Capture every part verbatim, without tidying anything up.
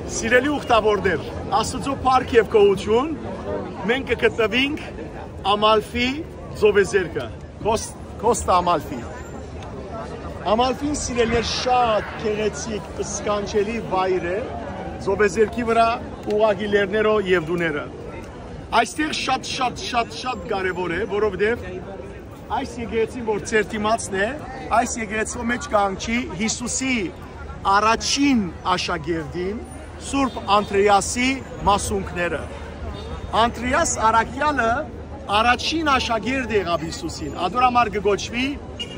Սիրելի ուխտավորներ, Աստուծոյ փառք եւ գոհութիւն, մենք կը գտնուինք Ամալֆի ծովեզերքը, Կոս-, Կոստա Ամալֆի։ Ամալֆին, սիրելիներ, շատ գեղեցիկ, սքանչելի վայր է, ծովեզերքի վրայ ուղղակի լեռներով եւ տուները։ Այստեղ շատ, շատ, շատ, շատ կարեւոր է, որովհետեւ այս եկեղեցին, որ ձեր դիմացն է, այս եկեղեցու մէջ կհանգչի Յիսուսի առաջին աշակերտին, Սուրբ Անդրեասի մասունքները։ Անդրեաս առաքեալը առաջին աշակերտը եղաւ Յիսուսին, ատոր համար կը կոչուի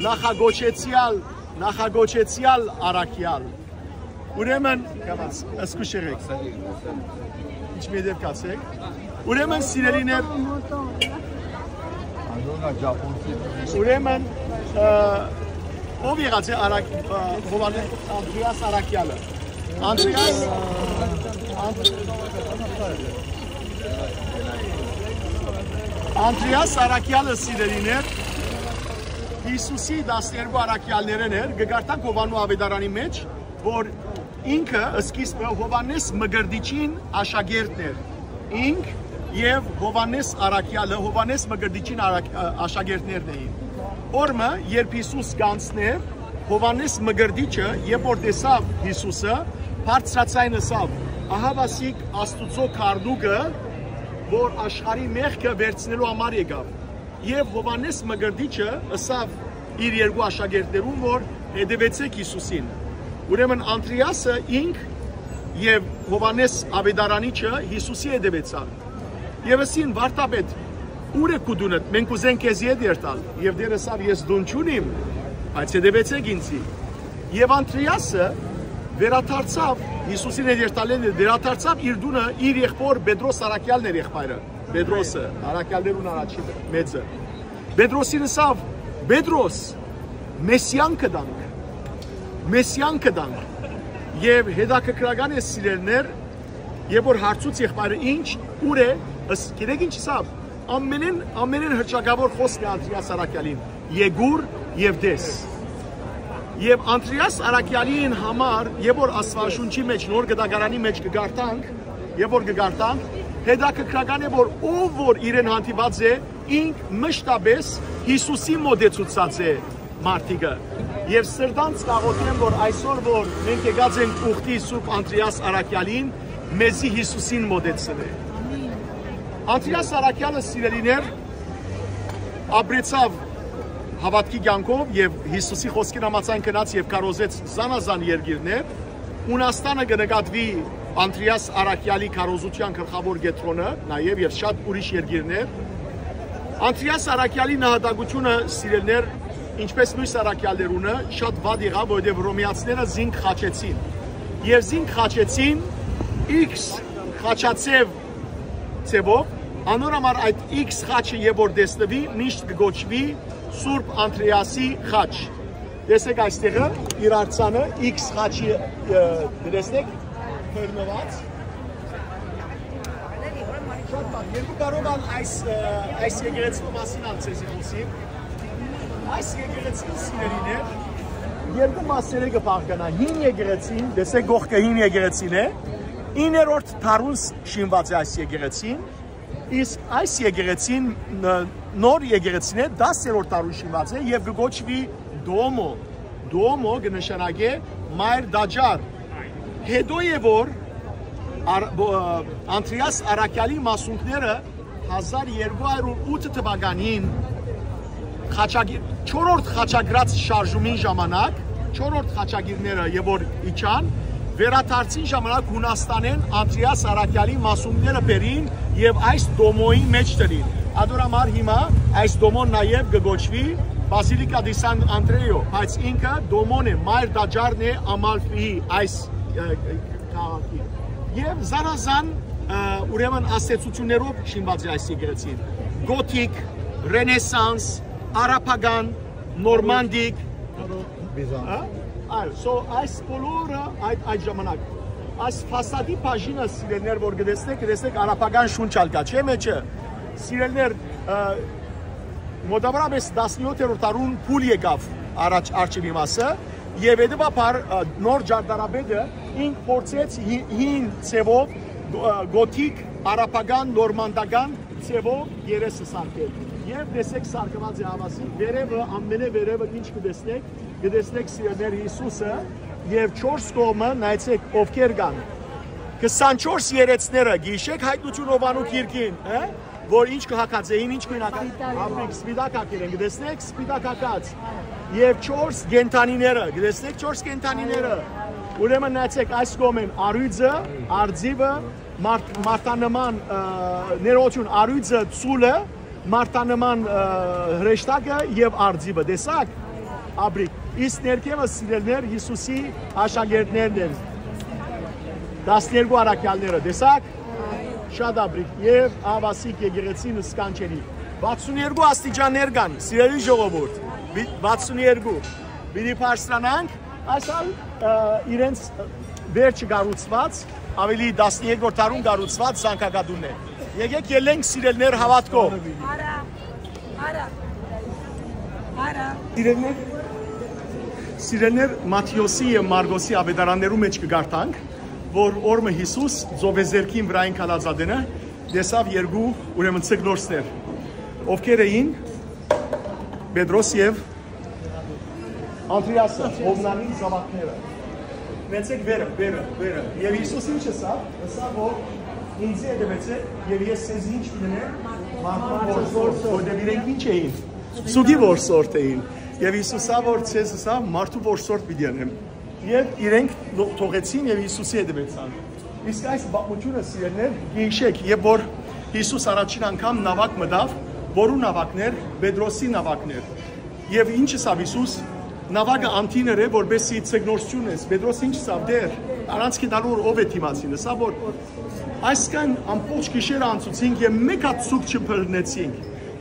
նախակոչեցեալ, նախակոչեցեալ առաքեալ։ Ուրեմն, կամաց, զգուշ եղեք։ Ինչ մի դեր կացեք։ Ուրեմն, սիրելիներ, ուրեմն, ը, ով եղած է Արակ-, ը, Հովհաննէ-, Անդրեաս առաքեալը։ Անդրեաս, Անդ-, Անդրեաս առաքեալը, սիրելիներ, Յիսուսի տասներկու առաքեալներէն էր, կը կարդանք Հովհաննու Աւետարանի մէջ, որ ինքը սկիզբը Հովհաննէս Մկրտիչին աշակերտն էր։ Ինք եւ Հովհաննէս առաքեալը Հովհաննէս Մկրտիչին առակ-, ա-, աշակերտներն էին։ Օրը մը, երբ Յիսուս կանցներ, Հովհաննէս Մկրտիչը, երբ որ տեսաւ Յիսուսը, բարձրաձայն ըսաւ. «Ահա վասիկ Աստուծոյ գառնուկը, որ աշխարհի մեղքը վերցնելու համար եկաւ»։ Եւ Հովհաննէս Մկրտիչը ըսաւ իր երկու աշակերտներուն, որ «Հետեւեցէք Յիսուսին»։ Ուրեմն Անդրեասը ինք եւ Հովհաննէս Աւետարանիչը Յիսուսի հետեւեցան։ Եւ ըսին. «Վարդապետ, ո՞ւր է քու տունդ, մենք կ'ուզենք քեզի հետ երթալ»։ Եւ Տէրը ըսաւ. «Ես տուն չունիմ, բայց հետեւեցէք ինծի»։ Եւ Անդրեասը վերադարձաւ, Յիսուսին հետ երթալէն վերադարձաւ իր տունը, իր եղբօր Պետրոս առաքեալն էր եղբայրը, Պետրոսը, առաքեալներուն առաջինը, մեծը։ Պետրոսին ըսաւ. «Պետրոս, մեսիան կը տանք, մեսիան կը տանք»։ Եւ հետաքրքրական է, սիրելիներ, երբ որ հարցուց եղբայրը. «Ինչ, ո՞ւր է», ըս-, գիտեք ինչ ըսաւ, ամենէն, ամենէն հռչակաւոր խօսքը Անդրեաս առաքեալին. «Եկուր եւ տես»։ Եւ Անդրեաս առաքեալին համար, երբ որ Աստուածաշունչի մէջ, Նոր Կտակարանի մէջ կը կարդանք, երբ որ կը կարդանք, հետաքրքրական է, որ ով որ իրեն հանդիպած է, ինք մշտապէս Յիսուսի մօտեցուցած է մարդիկը։ Եւ սրտանց կ'աղօթեմ, որ այսօր, որ մենք եկած ենք ուխտի Սուրբ Անդրեաս առաքեալին, մեզի Յիսուսին մօտեցնէ։ Անդրեաս առաքեալը, սիրելիներ, ապրեցաւ հաւատքի կեանքով եւ Յիսուսի խօսքին համաձայն գնաց եւ քարոզեց զանազան երկիրներ։ Յունաստանը կը նկատուի Անդրեաս առաքեալի քարոզութեան գլխաւոր կեդրոնը, նաեւ եւ շատ ուրիշ երկիրներ։ Անդրեաս առաքեալի նահատակութիւնը, սիրելիներ, ինչպէս միւս առաքեալներունը, շատ վատ եղաւ, որովհետեւ հռոմեացիները զինք խաչեցին։ Եւ զինք խաչեցին X խաչաձեւ ձեւով, անոր համար այդ X խաչը, երբ որ տեսնուի, միշտ կը կոչուի Սուրբ Անդրեասի խաչ։ Տեսեք այստեղը, իր արձանը X խաչի, ը, տեսնեք, բռնուած։ Շատ լավ, երկու կարող ալ այս, ը, այս եկեղեցու մասին ալ ձեզ խօսիմ։ Այս եկեղեցին, սիրելիներ, երկու մասերէ կը բաղկանայ։ Հին եկեղեցին, տեսեք, կողքը հին եկեղեցին է, իններորդ դարուն ս-, շինուած է այս եկեղեցին, իսկ այս եկեղեցին, ն-, նոր եկեղեցին է, տասերորդ դարուն շինուած է եւ կը կոչուի Դոմո։ Դոմո կը նշանակէ մայր տաճար։ Հետո է որ Ար-, բո-, ը, Անդրեաս առաքեալի մասունքները հազար երկու հարյուր ութ թվականին խաչագիր-, չորրորդ խաչակրաց շարժումին ժամանակ, չորրորդ խաչագիրները, երբ որ իջան, վերադարձին ժամանակ Յունաստանէն Անդրեաս առաքեալի մասունքները բերին եւ այս Դոմոյի մէջ դրին։ Ատոր համար հիմա այս Դոմոն նաեւ կը կոչուի Basilica di San Andreo, բայց ինքը Դոմոն է, մայր տաճարն է Ամալֆիի այս, ը, քաղաքի։ Եւ զանազան, ը, ուրեմն, ազդեցություններով շինուած է այս եկեղեցին։ Գոթիկ, ռենեսանս, արաբական, նորմանդիկ, Բիզանտ։ Հա? Այո, so այս բոլորը այդ, այդ ժամանակ։ Այս ֆասադի բաժինը, սիրելիներ, որ կտեսնեք, կտեսնեք արաբական շունչ ալ կա, չէ՞, մեջը։ Սիրելիներ, ը, մոտավորապես տասնյոթերորդ դարուն փուլ եկաւ առաջ, արջևի մասը, եւ հետեւաբար, ը, նոր ճարտարապետը Ինք փորձեց հի-, հին ձևով, գ-, գոթիկ, արաբական, նորմանդական ձևով երեսը սարքել։ Եւ տեսեք, սարքուած է հաւասիկ, վերեւը, ամենէ վերեւը ինչ կը տեսնեք, կը տեսնեք, սիրելիներ, Յիսուսը, եւ չորս կողմը նայեցեք ովքեր կան։ Քսանչորս երեցները, գիշեք Հայտնութիւն Յովհաննու գիրքին, հա՞, որ ինչ կը հագած էին, ինչ կը հագած, սպիտակ։ Աբրիկ, սպիտակ հագեր են, կը տեսնեք, սպիտակ հագած։ Եւ չորս կենդանիները, կը տեսնեք չորս կենդանիները։ Ուրեմն նայեցեք, այս կողմէն առիւծը, արծիվը, մարդ-, մարդանման, ը, ներողություն, առիւծը, ծուլը, մարդանման, ը, հրեշտակը եւ արծիվը, տեսա՞ք, աբրիկ։ Իսկ ներքեւը, սիրելիներ, Յիսուսի աշակերտներն են, տասներկու առաքեալները, տեսա՞ք։ Շատ աբրիկ եւ ահաւասիկ եկեղեցին սքանչելի։ Վաթսուն երկու աստիճաններ կան, սիրելի ժողովուրդ, վի-, վաթսուն երկու։ Պիտի բարձրանանք, այս ալ, ը, իրենց վերջը կառուցուած, ավելի տասներկրորդ դարուն կառուցուած զանգակատունն է։ Եկեք ելենք, սիրելիներ, հաւատքով։ Արա, արա, արա։ Սիրելիներ, սիրելիներ, Մատթէոսի եւ Մարկոսի աւետարաններու մէջ կը կարդանք, որ օրը մը Յիսուս ծովեզերքին վրայէն քալած ատենը տեսաւ երկու, ուրեմն, ձկնորսներ, ովքեր էին Պետրոս եւ Անդրեասը, Յովնանին զաւակները։ Մեցեք վերը, վերը, վերը։ Եւ Յիսուս ինչ ըսաւ, ըսաւ, որ ինձի հետեւեցեք, եւ ես ձեզի ինչ պիտի ընեմ, մարդու որսորդ, որտեւ իրենք ինչ էին, սուգի որսորդ էին։ Եւ Յիսուս ըսաւ, որ ձեզ ըսաւ, մարդու որսորդ պիտի ընեմ։ Եւ իրենք թողեցին եւ Յիսուսի հետեւեցան։ Իսկ այս պատմութիւնը, սիրելիներ, գիշեք, երբ որ Յիսուս առաջին անգամ նաւակ մտաւ, որու նաւակներ, Պետրոսի նաւակներ։ Եւ ինչ ըսաւ Յիսուս, նաւակը անդին էր, որպեսզի ձկնորսութիւն ես։ Պետրոս ինչ ըսաւ, Տէր, առանց գիտալու որ ով է դիմացին, ըսաւ, որ այսքան ամբողջ գիշերը անցուցինք եւ մէկ հատ սուգ չբռնեցինք։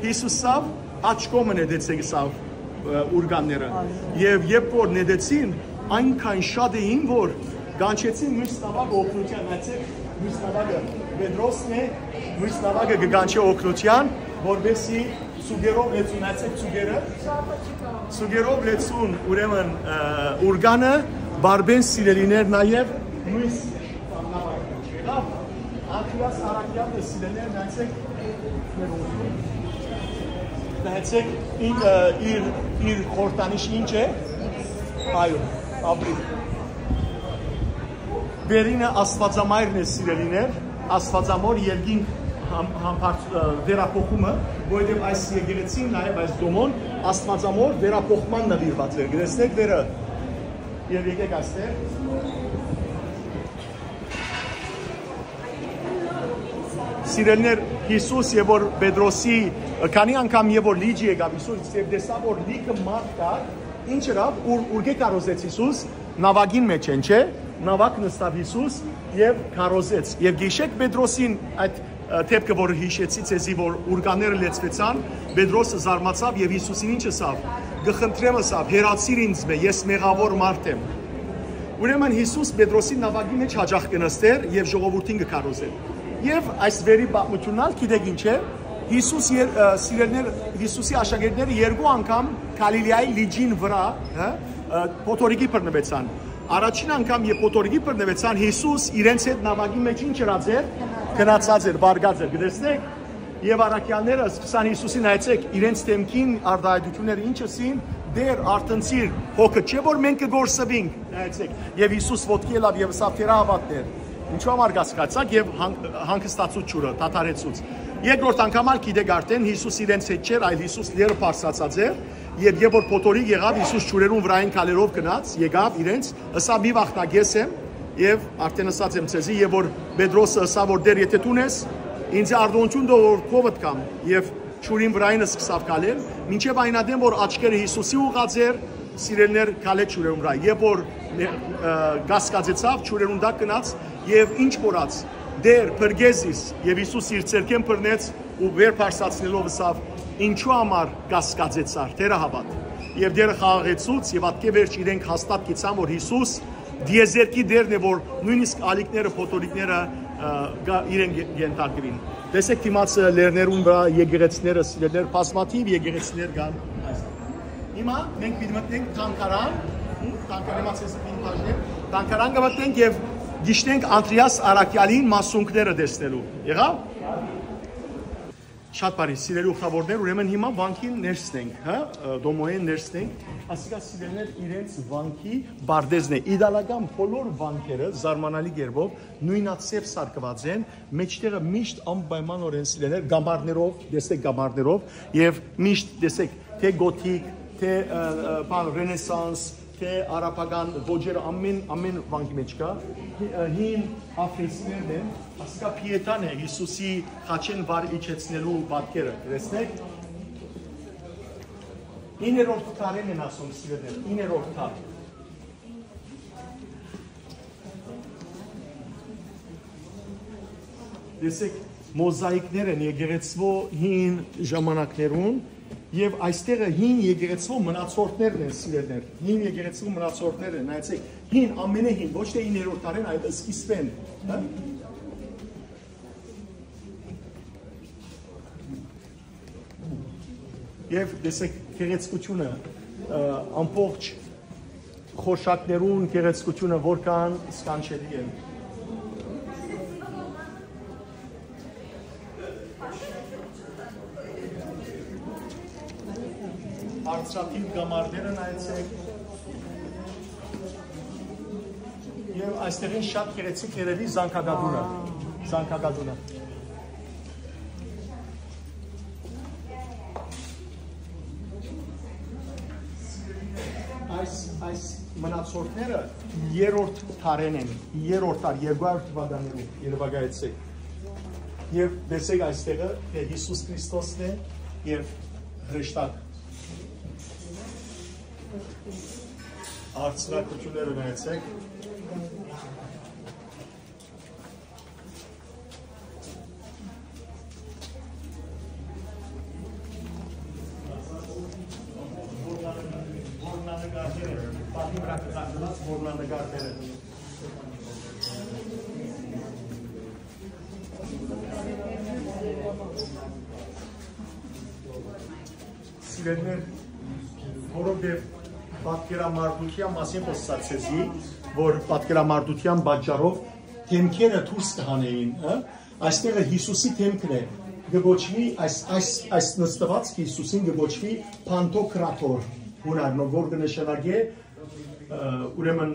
Յիսուս ըսաւ, աջ կողմը նետեցեք, ըսաւ, ը, ուրկանները։ Եւ երբ որ նետեցին, այնքան շատ էին, որ կանչեցին մյուս նավակը օգնութեան, նայեցեք, մյուս նավակը Պետրոսն է, մյուս նավակը կը կանչէ օգնութեան, որպեսզի սուգերով լեցուն, նայեցեք, սուգերը, սուգերով լեցուն, ուրեմն, ը, ուրկանը, բարբեն, սիրելիներ, նաեւ մյուս նավակը եղաւ, Անդրեաս առաքեալը, սիրելիներ, նայեցեք, նայեցեք, ին-, ը, իր, իր խորհրդանիշը ինչ է։ Այո, աբրի։ Վերինը Աստուածամայրն է, սիրելիներ, Աստուածամոր երկինք համ-, համբարձ-, ը, վերափոխումը, որովհետեւ այս եկեղեցին, նաեւ այս դոմոն Աստուածամոր վերափոխման նուիրուած էր։ Գտեսնեք վերը, եւ եկեք այստեղ։ Սիրելիներ, Յիսուս, երբ որ Պետրոսի, քանի անգամ երբ որ լիճը եկաւ, Յիսուս, եւ տեսաւ, որ լիքը մարդ կար, ինչ ըրաւ, ուր, ուրկէ քարոզեց Յիսուս, նաւակին մէջ են, չէ՞։ Նաւակ նստաւ Յիսուս եւ քարոզեց։ Եւ գիշեք Պետրոսին այդ, ը, դեպքը, որ յիշեցի ձեզի, որ ուրկանները լեցուեցան, Պետրոսը զարմացաւ եւ Յիսուսին ինչ ըսաւ։ «Կը խնդրեմ», ըսաւ, «հեռացիր ինձմէ, ես մեղաւոր մարդ եմ»։ Ուրեմն Յիսուս Պետրոսին նաւակի մէջ յաճախ կը նստէր եւ ժողովուրդին կը քարոզէր։ Եւ այս վերի պատմութիւնն ալ գիտեք ինչ է, Յիսուս եր-, ը, սիրելիներ, Յիսուսի աշակերտները երկու անգամ Գալիլեայի լիճին վրայ, հա, ը, փոթորիկի բռնուեցան։ Առաջին անգամ, երբ փոթորիկի բռնուեցան, Յիսուս իրենց հետ նաւակի մէջ ինչ ըրած էր, գնացած էր, վարկած էր, գտեսնեք։ Եւ առաքեալները սկսան Յիսուսին, նայեցեք, իրենց դէմքին արտահայտությունները ինչ ըսին, «Տէր, արթնցիր, հոգը չէ՞ որ մենք կը կորսուինք», նայեցեք։ Եւ Յիսուս ոտքի ելաւ եւ ըսաւ, «Թերահաւատներ, ինչու համար կասկածաք», եւ հանգ-, հանգստացուց ջուրը, դադարեցուց։ Երկրորդ անգամ ալ գիտեք արդեն, Յիսուս իրենց հետ չէր, այլ Յիսուս լեռը բարձրացած էր, եւ երբ որ փոթորիկ եղաւ, Յիսուս ջուրերուն վրայէն քալերով գնաց, եկաւ իրենց, ըսաւ, «Մի վախնաք, ես եմ», եւ արդեն ըսած եմ ձեզի, եւ որ Պետրոսը ըսաւ, որ «Տէր, եթէ դուն ես, ինձ արտօնութիւն տուր, որ քովդ կամ», եւ ջուրին վրայէն սկսաւ քալել, մինչեւ այն ատեն, որ աչքերը Յիսուսի ուղղած էր, սիրելիներ, քալեց ջուրերուն վրայ, եւ որ, ը, կասկածեցաւ, ջուրերուն տակ գնաց, եւ ինչ որ ըրաց, «Տէր, փրկե զիս», եւ Յիսուս իր ձեռքէն բռնեց ու վեր բարձրացնելով ըսաւ, «Ինչու համար կասկածեցար, թերահաւատ»։ Եւ Տէրը խաղաղեցուց, եւ ատկէ վերջ իրենք հաստատ գիտցան, որ Յիսուս տիեզերքի Տէրն է, որ նոյնիսկ ալիքները, փոթորիկները, ը, գա-, իրեն կե-, կ'ենթարկուին։ Տեսեք դիմացը, լեռներուն վրայ եկեղեցիները, սիրելիներ, բազմաթիւ եկեղեցիներ կան այս։ Հիմա մենք պիտի մտնենք Թանգարան, հմ, Թանգարան, հիմա ցեզի պիտի բաժնեմ, Անկարան կը մտնենք եւ գիշնենք Անդրեաս Արաքեալին մասունքները տեսնելու։ Եղա՞վ։ Շատ բարի, սիրելի ուխտավորներ, ուրեմն հիմա վանքին ներսն ենք, հա, ը, Դոմոյէն ներսն ենք, ասիկա սիրելիներ իրենց վանքի բարդեզն է։ Իտալական բոլոր վանքերը զարմանալի կերպով նոյնաձեւ սարքուած են, մեջտեղը միշտ անպայմանօրէն սիրելիներ կամարներով, տեսեք կամարներով, եւ միշտ տեսեք, թէ գոթիկ, թէ, ը, ը, բան, ռենեսանս, թէ արաբական ոճերը, ամեն, ամեն վանքի մեջ կայ, հի-, ը, հին աֆրիսկներն են, ասիկա Փիետան է, Յիսուսի խաչին վար իջեցնելու պատկերը, տեսնեք։ Իններորդ դարին են ասում սիրելիներ, իններորդ դար։ Տեսեք, մոզաիկներ են եկեղեցւոյ հին ժամանակներուն, եւ այստեղը հին եկեղեցւոյ մնացորդներն են, սիրելիներ։ Հին եկեղեցւոյ մնացորդներն են, նայեցեք, հին, ամենեհին, ոչ թէ իններորդ դարին, այլ սկիզբէն, հա՞։ Եւ տեսեք, գեղեցկութիւնը, ը, ամբողջ խորշակներուն գեղեցկութիւնը որքան սքանչելի է։ Արծաթի կամարները նայեցեք։ Եւ այստեղին շատ գեղեցիկ երևի զանգակատունը։ Զանգակատունը։ Այս, այս մնացորդները երրորդ դարին են, երրորդ դար, երկու հարյուր թուականներուն երեւակայեցեք։ Եւ տեսեք այստեղը, թէ Յիսուս Քրիստոսն է եւ հրեշտակ։ Արցնակությունները նայեցեք։ Որմնանկարները, պատի վրայ կտակված որմնանկարները։ Սիրելիներ, որովհետև պատկերամարտության մասին խոսեցի, որ պատկերամարտության պատճառով դեմքերը դուրս կհանեին, ը, այստեղը Յիսուսի դեմքն է, կը կոչուի այս, այս, այս նստվածքը Յիսուսին կը կոչուի Փանտոկրատոր հունարնով, որ կը նշանակէ, ը, ուրեմն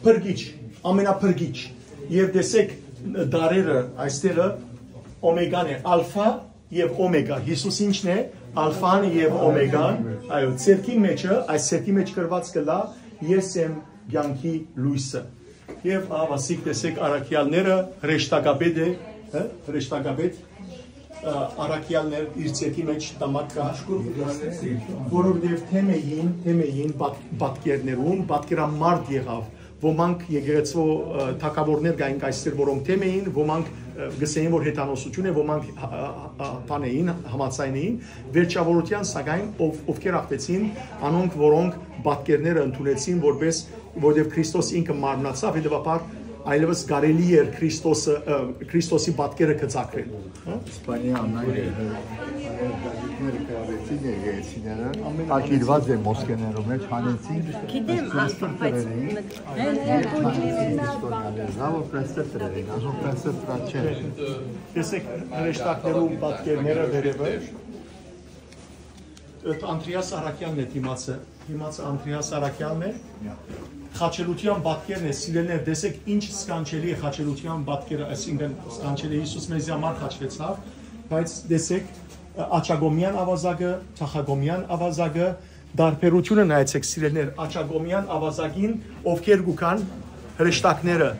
փրկիչ, ամենափրկիչ։ Եվ տեսեք, դարերը այստեղը Օմեգան է, ալֆա և օմեգա։ Յիսուս ի՞նչն է, ալֆան և օմեգան։ Այո, ցերկին մեջը, այս ցերկի մեջ գրված կլա, «Ես եմ կյանքի լույսը»։ Եվ ահա, ասիկ, տեսեք, առաքյալները, հրեշտակապետ է, հը? Հրեշտակապետ, ա, առաքյալներ իր ցերկի մեջ դամակ կայ, որովհետև դեմ էին, դեմ էին պատ-, պատկերներուն, պատկերամարդ եղավ, ոմանք եկեղեցու, ը, թագաւորներ կային այստեղ, որոնք դեմ էին, ոմանք, ը, կ'ըսէին, որ հեթանոսություն է, ոմանք հա-, հա-, հա-, բան էին, համաձայն էին։ Վերջավորութեան, սակայն, ով-, ովքեր ախտեցին, անոնք, որոնք պատկերները ընդունեցին որպես, որովհետև Քրիստոս ինքը մարմնացաւ, հետեւաբար այլևս կարելի էր Քրիստոսը, ը, Քրիստոսի պատկերը գծագրել։ Հա? Իսպանիա աննայ գազիկները կրավեցին եկեղեցիները, ակիրված է մոսկեներու մեջ, հանեցին, Գիտեմ, բայց Պրեստոր ան-, բայց տղերին, նկ-, հեն, հեն, հեն, Պրեստոր տղերին, ահա Պրեստոր տղերին, ահա Պրեստոր տղաչեր։ Տեսեք, հրեշտակներու պատկերները վերևը։ Այդ Անդրեաս Արաքեալն է դիմացը, դիմացը Անդրեաս Արաքեալն է։ Խաչելության պատկերն է, սիրելիներ, տեսեք ինչ սքանչելի է խաչելության պատկերը, այսինքն սքանչելի է, Յիսուս մեզի համար խաչվեցավ, բայց տեսեք, ա-, աջակողմեան ավազակը, թախակողմեան ավազակը, տարբերությունը նայեցեք, սիրելիներ, աջակողմեան ավազակին ովքեր կու գան, հրեշտակները,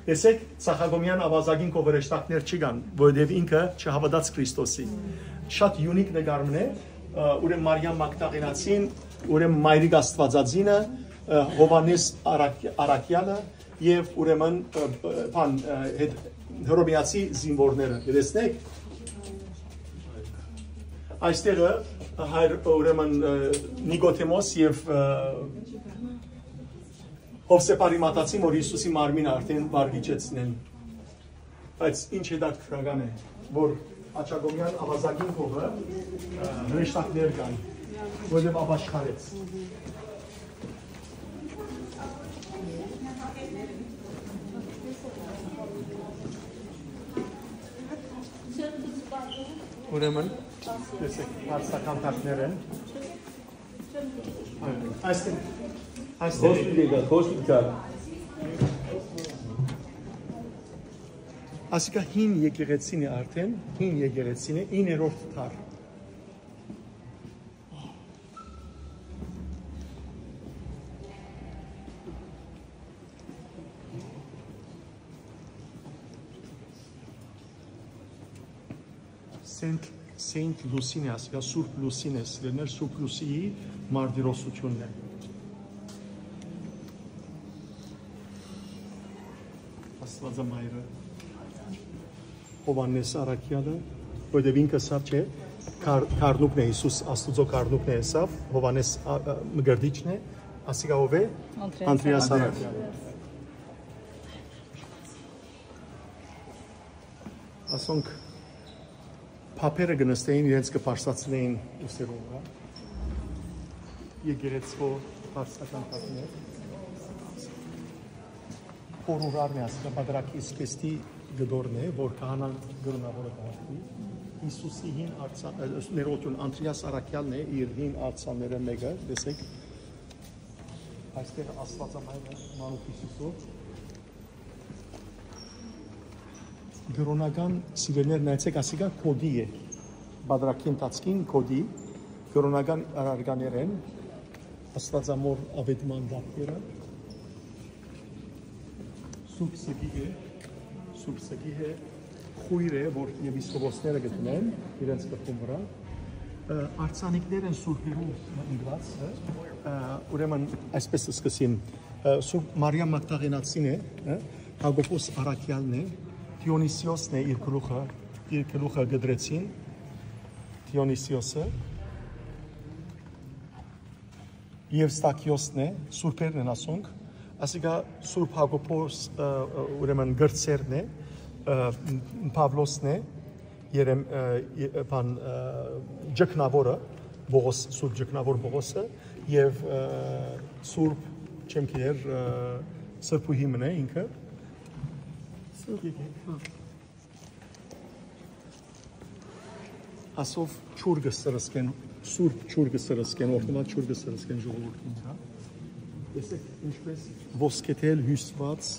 տեսեք, թախակողմեան ավազակին քո հրեշտակներ չի կան, որովհետև ինքը չհաւատաց Քրիստոսի։ Շատ unique նկար մնե, ը, ուրեմն Մարիամ Մագդաղենացին, ուրեմն Մայրիկ Աստվածածինը, ը, Յովհաննէս Արաք-, Արաքեալը, եւ ուրեմն, ը, ը, բան, ը, հետ հռոմեացի զինվորները, կտեսնեք։ Այստեղը հայր, ուրեմն, ը, Նիկոդեմոս եւ, ը, Հովսեփ Արիմաթացին, որ Յիսուսի մարմինը արդեն վարգիչեցնեն։ Բայց ինչ հետաքրքրական է, որ աջակողմեան ավազակին կողը, ը, հրեշտակներ կան, որովհետեւ ապաշխարեց։ Ուրեմն, տեսեք, հարցական տակներ են։ Այստեղ, այստեղ։ Հոսպիտալ, հոսպիտալ։ Ասիկա հին եկեղեցին է արդեն, հին եկեղեցին է, իններորդ դար։ Սենթ, Սենթ Լուսին է ասիկա, Սուրբ Լուսին է, սիրելիներ, Սուրբ Լուսիի մարտիրոսությունն է։ Աստուածամայրը, Հովհաննես Առաքյալը, որտեւ ինքը ըսաւ, չէ, կար-, կառնուկն է, Յիսուս Աստուծոյ կառնուկն է ըսաւ, Հովհաննես ա-, ա-, Մկրտիչն է, ասիկա ով է։ Անտրեաս Անտրեաս Առաքյալ։ Անտրեաս Առաքյալը։ Ասոնք փափերը կը նստեին, իրենց կը պարսացնեին ուսերուն վրայ։ Եկեղեցւոյ պարսական փափեր։ Փորուրարն է, ասիկա, բادرակի զգեստի կտորն է, որ քահանան կրոնաւորը կհատուի։ Յիսուսի հին արձան, ը, ներողություն, Անտրեաս Առաքյալն է, իր հին արձանները մէկը, տեսեք, այստեղ Աստուածամայրը մանուկ Յիսուսով։ Կրոնական, սիրելիներ, նայեցեք, ասիկա կոդի է։ Բادرակի ընթացքին կոդի, կրոնական առարկաներ են, Աստուածամոր աւետման դատները, Սուրբ Սգիհ է, Սուրբ Սգիհ է, խոյր է, որ եպիսկոպոսները կը դնեն իրենց գլխուն վրայ։ Ը, արձանիկներ են սուրբերու ընկած, ը, ը, ուրեմն այսպես սկսին, ը, Սուրբ Մարիամ Մագդաղենացին է, ը, Հակոբոս Առաքյալն է, Դիոնիսիոսն է իր գլուխը, իր գլուխը կտրեցին, Դիոնիսիոսը, Եւստաքիոսն է, սուրբերն են ասոնք, ասիկա Սուրբ Հակոբոս, ը, ը, ուրեմն կրտսերն է, ը, Պավլոսն է, Երեմ-, ը, ե-, բան, ը, Ջքնաւորը, Պողոս, Սուրբ Ջքնաւոր Պողոսը, եւ, ը, Սուրբ, չեմ գիտեր, ը, Սրբուհի մն է ինքը։ Ասով ջուր կը սրսկեն, սուրբ ջուր կը սրսկեն, օրհնուած ջուր կը սրսկեն ժողովուրդին, հա։ Տեսեք, ինչպես ոսկեդել հիւսուած,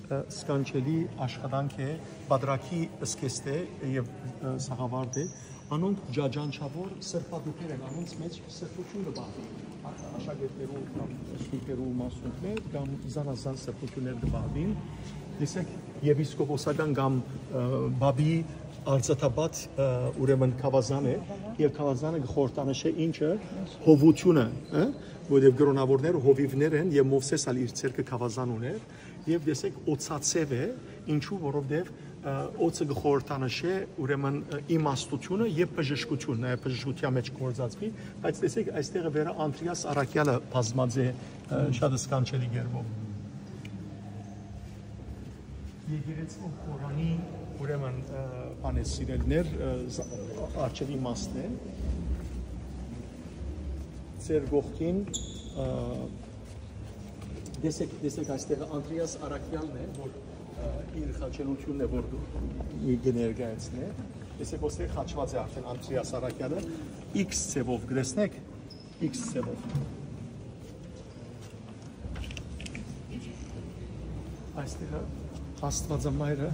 ը, սքանչելի աշխատանք է, պատրակի սկեստ է եւ, ը, սաղավարտ է։ Անոնք ջաջանչաւոր սրբատուփեր են, անոնց մէջ սրբութիւն կը պահուի։ Ա-, աշակերտներու կամ սուրբերու մասունքներ կամ զանազան սրբութիւններ կը պահուին։ Տեսեք, եպիսկոպոսական կամ, ը, բաբի արծաթապատ, ը, ուրեմն գաւազան է, եւ գաւազանը կը խորհրդանշէ ինչը, հովութիւնը, ը, որովհետեւ կրոնաւորները հովիւներ են, եւ Մովսէս ալ իր ձեռքը գաւազան ունէր, եւ տեսեք, օծածեւ է, ինչու, որովհետեւ, ը, օծը կը խորհրդանշէ, ուրեմն, ը, իմաստութիւնը եւ բժշկութիւն, նաեւ բժշկութեան մէջ գործածվի, բայց տեսեք, այստեղը վերը Անտրեաս Առաքյալը բազմած է, ը, շատ սքանչելի կերպով։ Եկեղեցու խորանի, ուրեմն, ը, բան է, սիրելիներ, ը, զա-, արջևի մասն է։ Ձեր կողքին, ը, տեսեք, տեսեք, այստեղ Անտրեաս Առաքյալն է, որ, ը, իր խաչելությունն է, որ կը ներկայացնէ։ Տեսեք, ոստեղ խաչված է արդեն Անտրեաս Առաքյալը, X ձևով, կտեսնեք, X ձևով։ Այստեղը Աստուածամայրը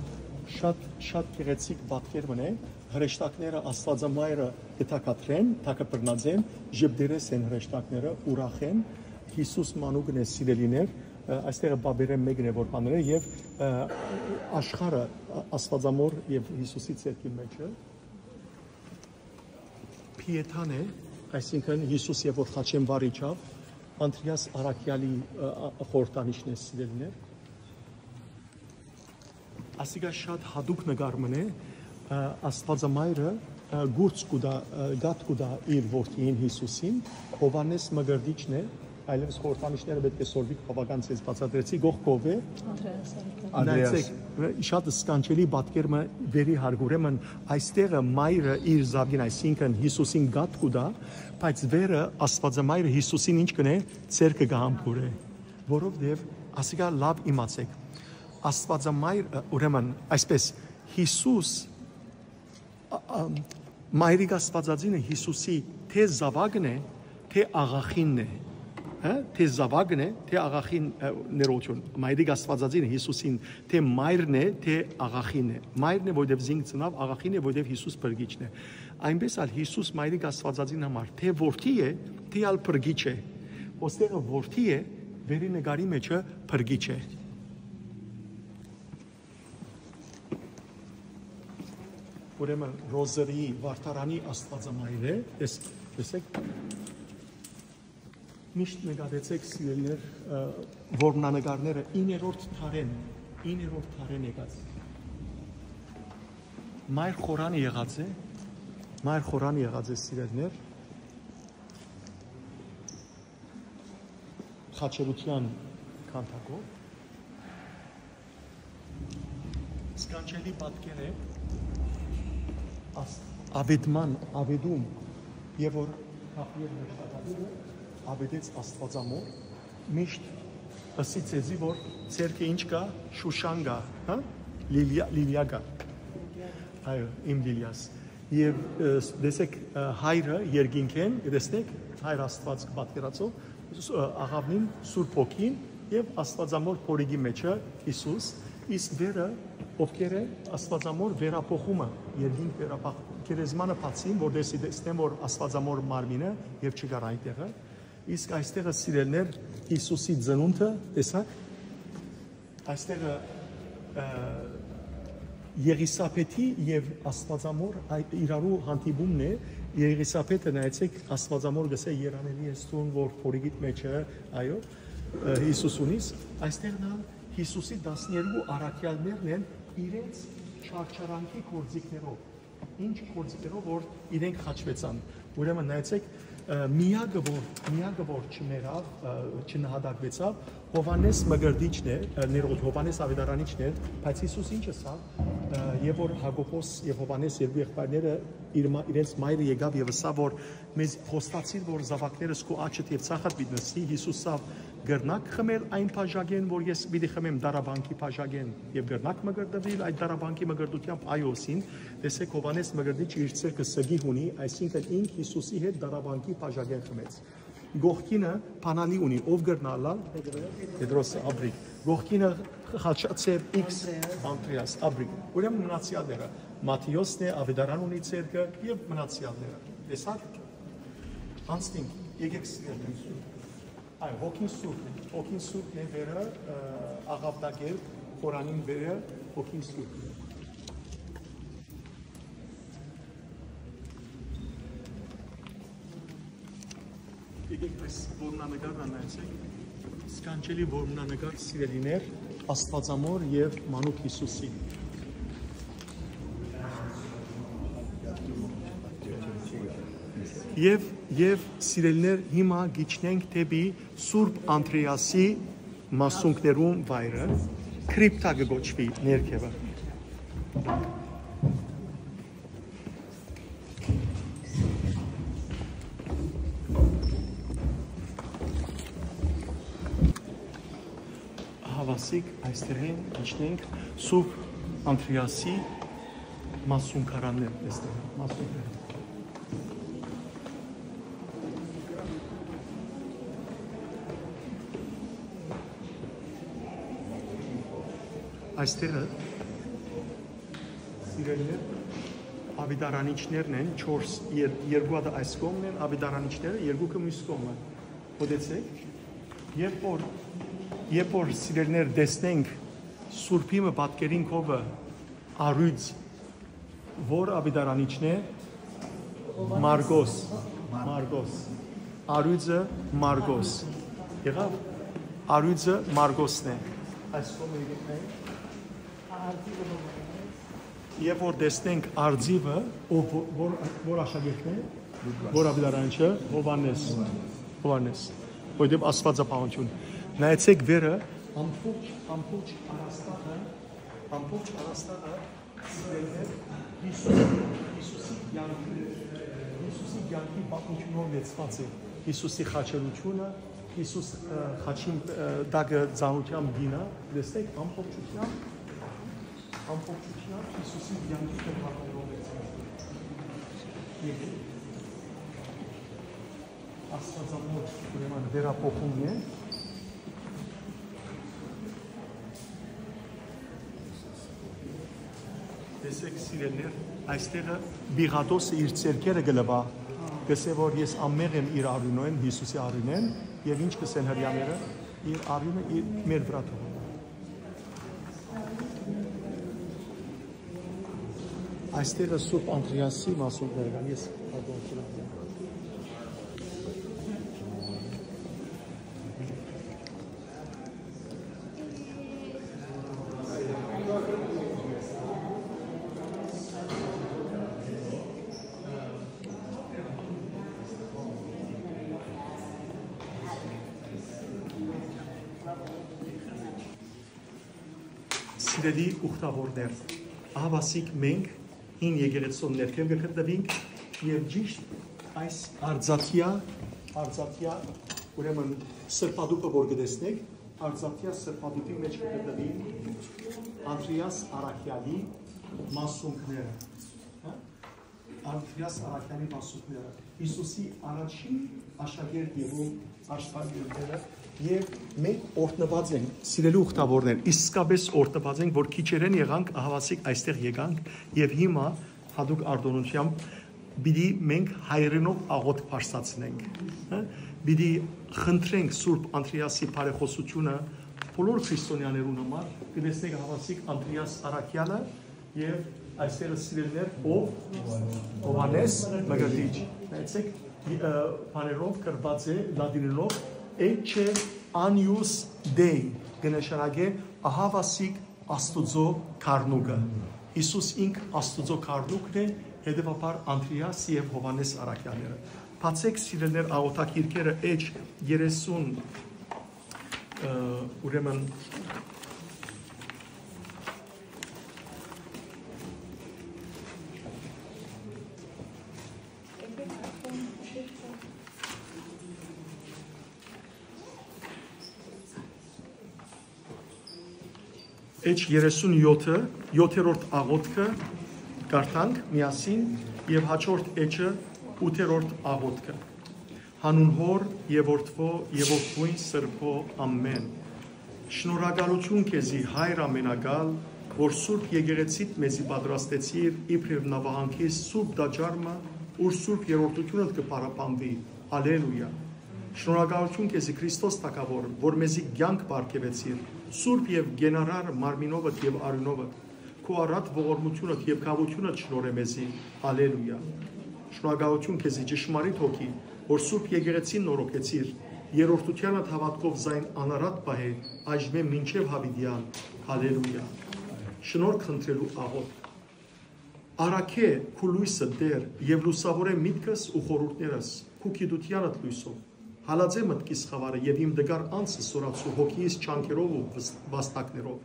շատ, շատ գեղեցիկ պատկեր մնե, հրեշտակները Աստուածամայրը կը թակադրեն, թակը բռնած են, ժպտերես են հրեշտակները, ուրախ են, Յիսուս մանուկն է, սիրելիներ, ը, այստեղը բաբերէն մեկն է, որ բաներ է, եւ, ը, աշխարհը, ա-, Աստուածամոր եւ Յիսուսի ձեռքի մեջ է։ Փիեթան է, այսինքն Յիսուս եւ որ խաչեն վար իջավ, Անտրեաս Առաքյալի, ը, ա-, խորհրդանիշն է, սիրելիներ։ Ասիկա շատ յատուկ նկար մնե, ը, Աստուածամայրը, ը, կուրց կու տայ, ը, կաթ կու տայ իր որդիին Յիսուսին, Հովհաննէս Մկրտիչն է, այլեւս խորհրդանիշները պէտք է սորվի, բաւական ձեզ բացատրեցի, կողքով է։ Անտրեաս Առաքյալ։ Անտրեաս։ Նայեցեք, շատ սքանչելի պատկեր մը վերի հարգ, ուրեմն այստեղը մայրը իր զաւին, այսինքն Յիսուսին կաթ կու տայ, բայց վերը Աստուածամայրը Յիսուսին ինչ կնե, ձեռքը կը համբուրէ, որովհետեւ ասիկա լաւ իմացեք, Աստուածամայր, ուրեմն այսպես, Յիսուս, ա, ա, Մայրիկ Աստուածածինը Յիսուսի թէ զաւակն է, թէ աղախինն է, հա՞, թէ զաւակն է, թէ աղախին, ը, ներողություն, Մայրիկ Աստուածածինը Յիսուսին թէ մայրն է, թէ աղախինն է։ Մայրն է, որովհետեւ զինք ծնաւ, աղախինն է, որովհետեւ Յիսուս փրկիչն է։ Այնպէս ալ Յիսուս Մայրիկ Աստուածածին համար թէ որդի է, թէ ալ փրկիչ է։ Ոստեղը որդի է, վերի նկարի մեջը փրկիչ է։ Ուրեմն Ռոզարիի Վարդարանի Աստուածամայր է, տես-, տեսեք, միշտ նկատեցեք, սիրելիներ, ը, որմնանկարները իններորդ դարէն, իններորդ դարէն եկած։ Մայր խորան եղած է, մայր խորան եղած է, սիրելիներ, խաչերութեան քանդակով։ Սքանչելի պատկեր է աս-, աւետման, աւետում, եւ որ Գաբրիէլ մշտակալը աւետեց Աստուածամոր, միշտ ըսի ձեզի, որ ձեռքը ինչ կայ, շուշան կայ, հա? Լիլիա, լիլիա կայ։ Այո, իմ լիլիաս։ Եւ, ը, ս-, տեսեք, ը, հայրը երկինքէն, տեսնեք, հայր Աստուած կը պատկերացնէ, ս-, ը, աղաւնին Սուրբ Հոգին եւ Աստուածամոր փորիկի մեջը Յիսուս, իսկ վերը, ովքեր է Աստուածամոր վերափոխումը, երկինք վերափոխ-, գերեզմանը բացին, որտեսի տեսնեն, որ Աստուածամոր մարմինը եւ չկար այնտեղը, իսկ այստեղը, սիրելիներ, Յիսուսի ծնունդը, տեսա՞ք, այստեղը, ը, Եղիսաբեթի եւ Աստուածամոր այ-, իրարու հանդիպումն է, Եղիսաբեթը, նայեցեք, Աստուածամոր գսե, «Երանելի ես դուն, որ փորիկիդ մեջը», այո, ը, Յիսուս ունիս, այստեղ նան Յիսուսի տասներկու առաքեալներն են իրենց չարչարանքի գործիքներով, ինչ գործիքներով որ իրենք խաչուեցան։ Ուրեմն նայեցեք, ը, միակը որ, միակը որ չմեռաւ, ը, չնահատակվեցաւ, Յովհաննէս Մկրտիչն է, ը, ներողություն, Յովհաննէս Աւետարանիչն էր, բայց Յիսուս ինչ ըսաւ, ը, եւ որ Յակոբոս եւ Յովհաննէս երկու եղբայրները իր մա-, իրենց մայրը եկաւ եւ ըսաւ, որ մեզ խոստացիր, որ զաւակներս քու աջդ եւ ձախդ պիտի նստի, Յիսուս ըսաւ, «Կրնա՞ք խմել այն բաժակէն, որ ես պիտի խմեմ, տառապանքի բաժակէն, եւ կրնա՞ք մկրտվել այդ տառապանքի մկրտութեամբ»։ Այո, ըսին, տեսեք, Յովհաննէս Մկրտիչը իր ձեռքը սգիհ ունի, այսինքն ինք Յիսուսի հետ տառապանքի բաժակէն խմեց։ Կողքինը բանալի ունի, ով կրնայ ըլլալ։ Պետրոս, Աբրիկ։ Կողքինը խաչաձեւ X, Անդրեաս, Աբրիկ։ Ուրեմն մնացեալները, Մատթէոսն է, Աւետարան ունի ձեռքը, եւ մնացեալները։ Տեսա՞ք։ Անցնենք, եկեք, սիրելիներ։ Այո, Հոգին Սուրբն է, Հոգին Սուրբն է վերը, ը, աղաւնակեր, խորանին վերը Հոգին Սուրբն է։ Եկեք այս որմնանկարը նայեցեք, սքանչելի որմնանկար, սիրելիներ, Աստուածամոր եւ Մանուկ Յիսուսի։ Եւ, եւ, սիրելիներ, հիմա գիչնենք դէպի Սուրբ Անդրեասի մասունքներուն վայրը, քրիպտա կը կոչուի ներքեւը։ Հաւասիկ, այստեղին գիչնենք Սուրբ Անդրեասի մասունքարաններ, այստեղ, մասունքներ։ Այստեղը, սիրելիներ, աւետարանիչներն են, չորս, եր-, երկու հատը այս կողմն են, աւետարանիչները, երկուքը մյուս կողմը։ Մտեցեք, երբ որ, երբ որ, սիրելիներ, տեսնենք Սուրբի մը պատկերին քովը, առյուծ, որ աւետարանիչն է, Մարգոս, Մարգոս, առյուծը Մարգոս, եղավ, առյուծը Մարգոսն է, այս կողմը եկեք նայեք, եւ որ տեսնենք արծիվը, ով, որ, որ աշակերտն է, որ աւետարանիչը, Յովհաննէս, Յովհաննէս, որովհետեւ Աստուածապահություն, նայեցեք վերը, ամբողջ, ամբողջ առաստաղը, ամբողջ առաստաղը, սիրելիներ, Յիսուս, Յիսուսի կյանքի, Յիսուսի կյանքի պատմությունով լեցուած է։ Յիսուսի խաչելությունը, Յիսուս, ը, խաչին, ը, տակը ծանրութեան գինը, տեսնեք, ամբողջությամբ, ամբողջությամբ Յիսուսի կյանքի կրպակներով լեցուած է։ Աստուածամոլ, ուրեմն, վերափոխումն է։ Տեսեք, սիրելիներ, այստեղը Պիղատոսը իր ձեռքերը կը լուայ, կ'ըսէ որ ես անմեղ եմ իր արիւնէն, Յիսուսի արիւնէն, եւ ինչ կ'ըսեն Հրեաները, իր արիւնը իր մեր վրայ թողնէ։ Այստեղը Սուրբ Անդրեասի մասունքները կան, ես պատմություն եմ։ Սիրելի ուխտավորներ, ահաւասիկ մենք հին եկեղեցւոյ ներքեւ կը գտնուինք եւ ճիշդ այս արծաթեայ, արծաթեայ, ուրեմն, սրբատուփը որ կը տեսնէք, արծաթեայ սրբատուփի մէջ կը գտնուին Անդրեաս Առաքեալի մասունքները, հա? Անդրեաս Առաքեալի մասունքները, Յիսուսի առաջին աշակերտ եղող աշակերտները, եւ մենք օրհնուած ենք, սիրելի ուխտավորներ, իսկապէս օրհնուած ենք, որ քիչերէն եղանք, ահաւասիկ այստեղ եկանք, եւ հիմա յատուկ արտօնութեամբ պիտի մենք հայրենով աղօթք բարձրացնենք, հա? Պիտի խնդրենք Սուրբ Անդրեասի բարեխօսութիւնը բոլոր քրիստոնեաներուն համար, կը տեսնենք ահաւասիկ Անդրեաս Առաքեալը, եւ այստեղ, սիրելիներ, ով Յովհաննէս Մկրտիչ։ Նայեցեք, ը, բաներով գրուած է լատիներով Ecce Agnus Dei, կը նշանակէ ահաւասիկ Աստուծոյ գառնուկը։ Յիսուս ինք Աստուծոյ գառնուկն է, հետեւաբար Անդրեաս եւ Յովհաննէս Առաքեալները։ Բացեք, սիրելիներ, աղօթագիրքերը, էջ երեսուն, ը, ուրեմն, էջ երեսուն յոթը, յոթերորդ աղօթքը կարդանք միասին, եւ հաջորդ էջը, ութերորդ աղօթքը։ Յանուն Հօր եւ Որդւոյ եւ Որդւոյն Սրբոյ, ամէն։ Շնորհակալութիւն քեզի, Հայր ամենակալ, որ Սուրբ Եկեղեցիդ մեզի պատրաստեցիր իբրեւ նաւահանգիս սուրբ տաճար մը, ուր Սուրբ Երրորդութիւնդ կը փառաբանուի։ Հալելույա։ Շնորհակալութիւն քեզի, Քրիստոս Թագաւոր, որ մեզի կեանք պարգեւեցիր, սուրբ եւ կենարար մարմինովդ եւ արիւնովդ, քու առատ ողորմութիւնդ եւ գաւութիւնդ շնորհէ մեզի։ Հալելույա։ Շնորհակալութիւն քեզի, ճշմարիտ Հոգի, որ Սուրբ Եկեղեցին նորոգեցիր, երրորդութեանդ հաւատքով զայն անարատ պահէ, այժմէ մինչեւ յաւիտեան։ Հալելույա։ Շնորհք խնդրելու աղօթք։ Առաքէ քու լոյսը, Տէր, եւ լուսաւորէ միտքս ու խորհուրդներս քու գիտութեանդ լոյսով։ Հալածէ մտքիս խաւարը եւ իմ տկար անձս զօրացու հոգիիս ջանքերով ու վս-, վաստակներով։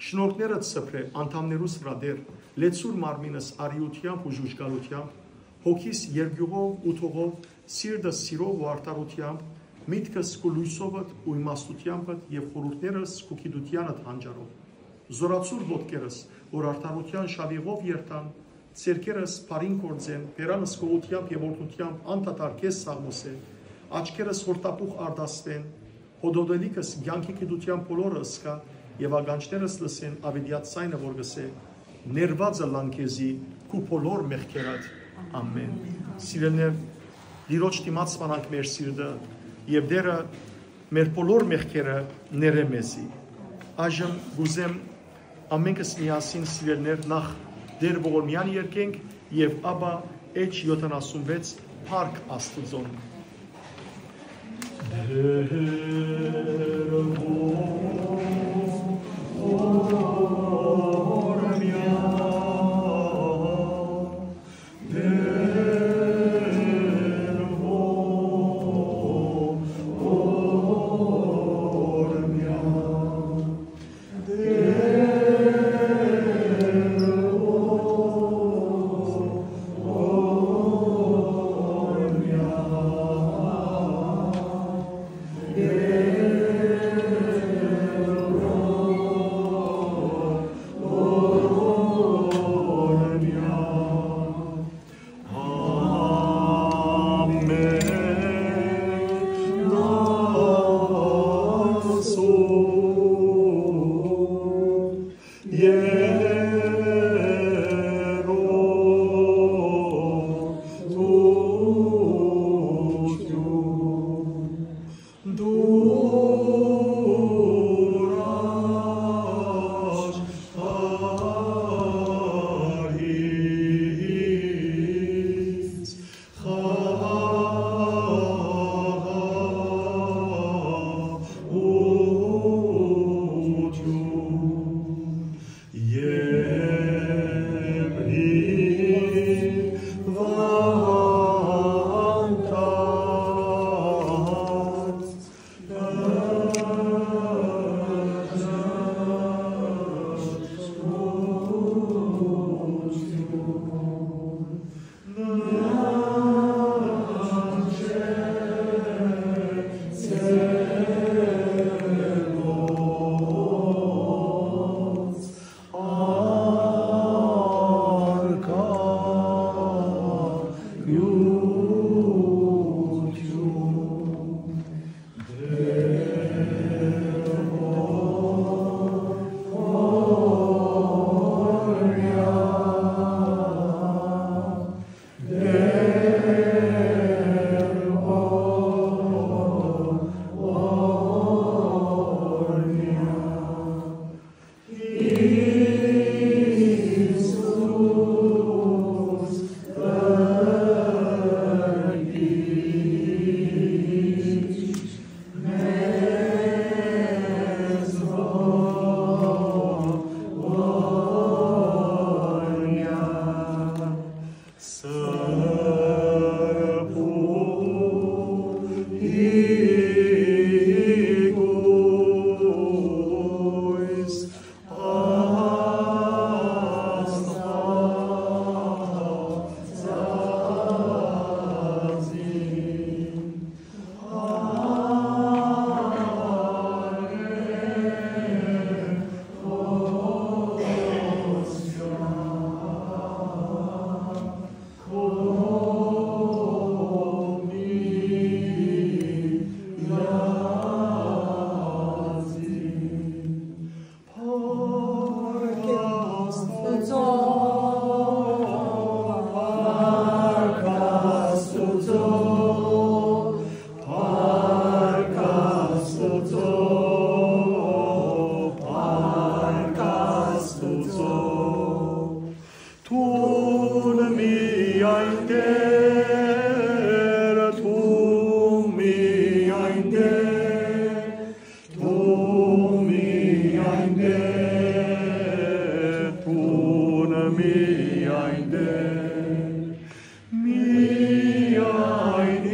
Շնորհներդ սփռէ անդամներուս վրայ, Տէր, լեցուր մարմինս արիութեամբ ու ժուժկալութեամբ, հոգիս երկիւղով ու թողով, սիրտս սիրով ու արդարութեամբ, միտքս քու լոյսովդ ու իմաստութեամբդ եւ խորհուրդներս քու գիտութեանդ հանճարով։ Զօրացուր ոտքերս, որ արդարութեան շաւիղով երթան, ձեռքերս բարին գործեն, բերանս գողութեամբ եւ օրհնութեամբ անդադար քեզ սաղմոսեն, աչքերս յորդափուխ արտասվեն, հոդոդելիքս կեանքի գիտութեան բոլորը ըսկայ եւ ականջներս լսեն աւետեաց ձայնը, որ կ'ըսէ. «Ներուած ըլլան քեզի քու բոլոր մեղքերդ»։ Ամէն։ Սիրելիներ, Տիրոջ դիմաց սպանանք մեր սիրտը, եւ Տէրը մեր բոլոր մեղքերը ներէ մեզի։ Այժմ կ'ուզեմ ամենքս միասին, սիրելիներ, նախ Տէր ողորմեան երգենք եւ ապա էջ յոթանասունվեց Փառք Աստուծոն։ Երրորդություն, դուր աջ արհից խաղաղ Դուն միայն Տէր, դուն միայն Տէր, դուն միայն Տէր, դուն միայն Տէր, միայն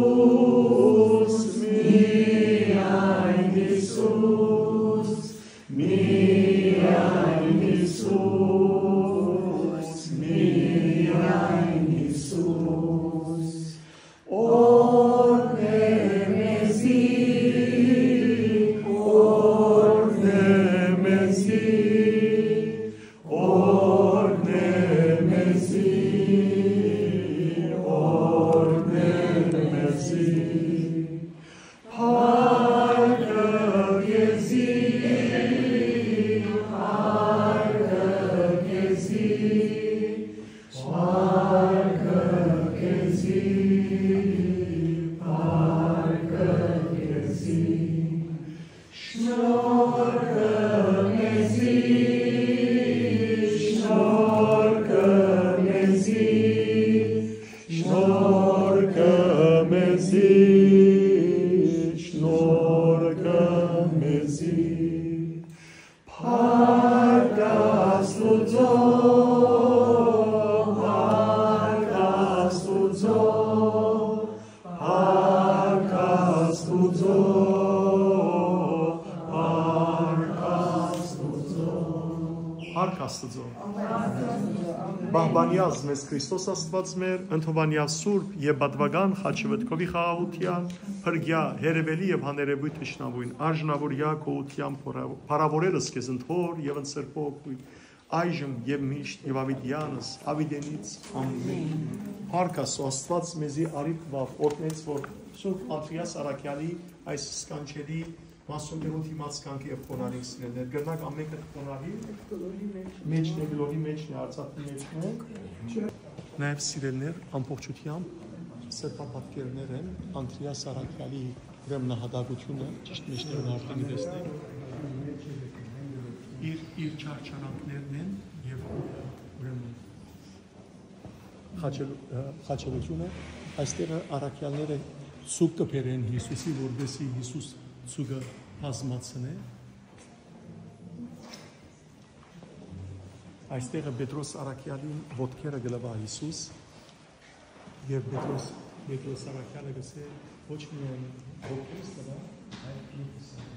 Յիսուս, միայն Յիսուս, միայն Յիսուս, միայն Յիսուս։ Օրհնէ մեզի, օրհնէ մեզի, օրհնէ մեզի, օրհնէ մեզի։ Փառքը քեզի, փառքը քեզի, փառքը քեզի, փառքը քեզի։ Շնորհքը մեզի, շնորհքը մեզի, շնորհքը մեզի, շնորհքը մեզի։ Փառք Աստուծոյ, փառք Աստուծոյ, փառք Աստուծոյ, փառք Աստուծոյ։ Փառք Աստուծոյ։ Պահպանեաց մեզ Քրիստոս Աստուած մեր, ընդհովանեաց Սուրբ եւ Պատուական խաչը վտկովի խաղաղութեան, փրկեա հեռեւելի եւ հաներեւոյթ թշնամոյն, արժանաւորեա գոհութեան փորա-, փառաւորելս քեզ ընդ Հօր եւ ընդ Սրբոյ Հոգի, այժմ եւ միշտ եւ աւիտեանս, աւիտենից։ Ամէն։ Փառք Աստուծոյ, Աստուած մեզի արիւ տուաւ, օրհնեց, որ Սուրբ Անդրեաս Առաքեալի այս սքանչելի Մասուններուն դիմաց կանք եւ խոնարհենք, սիրելիներ։ Կրնակ ամենքը խոնարհի մեջն է, գլորի մեջն է, արծաթի մեջն է։ Նաեւ, սիրելիներ, ամբողջությամբ սրբապատկերներ են, Անդրեաս Առաքեալի ուրեմն նահատակությունը, ճիշդ մեջտեղը արդեն կտեսնենք։ Իր, իր չարչարանքներն են եւ ուրեմն խաչել-, ը, խաչելությունը, այստեղ առաքեալները ցուկ կը բերեն Յիսուսի, որպեսզի Յիսուս ցուկը բազմացնէ։ Այստեղ Պետրոս առաքեալին ոտքերը կը լուայ Յիսուս, եւ Պետրոս, Պետրոս առաքեալը կ'ըսէ, ոչ միայն ոտքերս լուայ, այլ ինքս լուայ։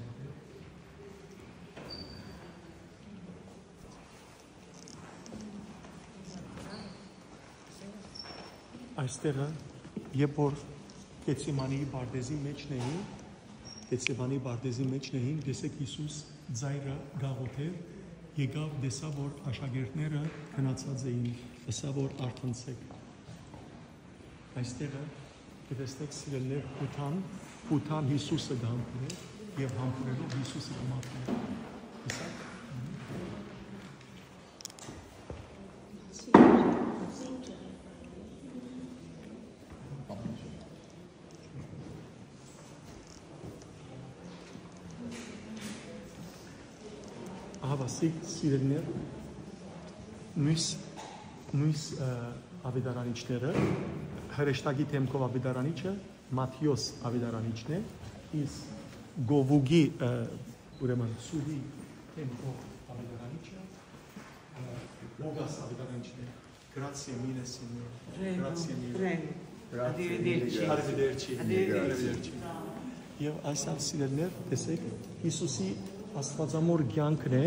Այստեղը, երբ որ Գեթսեմանիի պարտէզի մէջն էին, Գեթսեմանիի պարտէզի մէջն էին, տեսեք, Յիսուս ծայրը կ'աղոթէր, եկաւ, տեսաւ, որ աշակերտները գնացած էին, ըսաւ, որ «Արթնցէք»։ Այստեղը կտեսնեք, սիրելիներ, Յուդան, Յուդան Յիսուսը կ'համբուրէ եւ համբուրելով Յիսուսը կը մատնէ։ Տեսա՞ք։ Ահա, սիրելիներ, նոյս, նոյս, ը, աւետարանիչները, հրեշտակի դէմքով աւետարանիչը Մատթէոս աւետարանիչն է, իսկ գովուկի, ը, ուրեմն սուրի դէմքով աւետարանիչը, ը, Ղուկաս աւետարանիչն է։ Grazie mille, Signore. Prego, grazie mille, prego. Grazie mille, Signore. Arrivederci. Arrivederci. Arrivederci. Եւ այսօր, սիրելիներ, տեսեք, Յիսուսի աստվածամոր կեանքն է,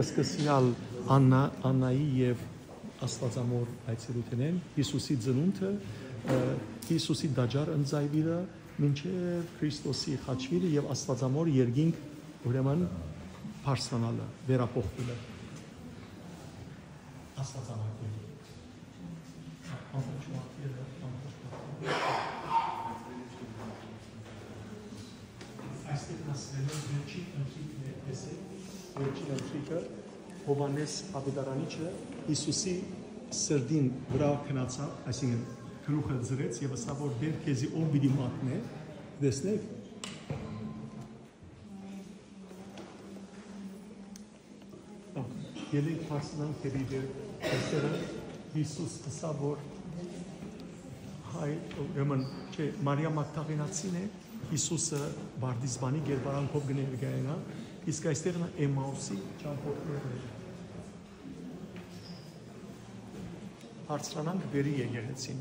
սկսեալ Աննա, Աննայի եւ աստվածամոր այցելութենէն, Յիսուսի ծնունդը, ը, Յիսուսի տաճար ընծայուիլը, մինչեւ Քրիստոսի խաչուիլը եւ աստվածամոր երկինք, ուրեմն, բարձրանալը, վերափոխուիլը։ Աստվածամոր երկինք։ Ամբողջ մարդիկը, ամբողջ մարդիկը։ Այստեղ դասերէն վերջին ընթրիքն է, տեսեք, վերջին ընթրիքը Յովհաննէս աւետարանիչը Յիսուսի սրտին վրայ գնացաւ, այսինքն՝ գլուխը ձրեց եւ ըսաւ, որ «Տէր, քեզի ով պիտի մատնէ»։ Տեսնեք։ Ելեք բարձրանանք դէպի Տէր, Տէրը Յիսուս ըսաւ, որ հայ, ուրեմն, չէ, Մարիա Մագդաղենացին է, Յիսուսը Բարդիզպանի կերպարանքով կը ներկայանայ, իսկ այստեղ Էմաուսի ճամբորդներն են։ Բարձրանանք վերի եկեղեցին։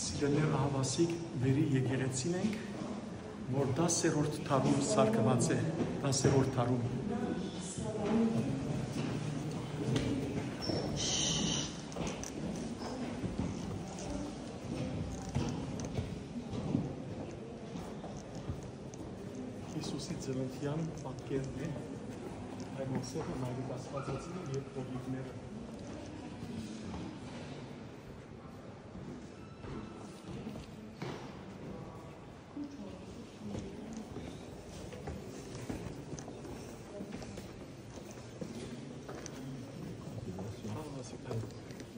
Սիրելիներ, ահավասիկ վերի եկեղեցին ենք, որ տասերորդ դարուն սարքուած է, տասերորդ դարուն։ Յիսուսի ծննդեան պատկերն է, այն Յովսէփը, Մայրիկ Աստվածածին եւ հովիւները։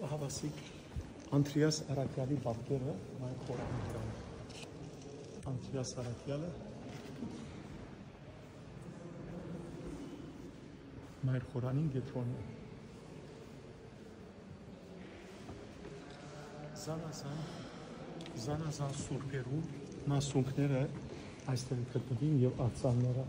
Ահավասիկ, Անդրեաս Առաքեալի պատկերը մայր խորանին վրան։ Անդրեաս Առաքեալը մայր խորանին կեդրոնն է։ Զանազան, զանազան սուրբերու մասունքները այստեղ գտնուին եւ արձանները։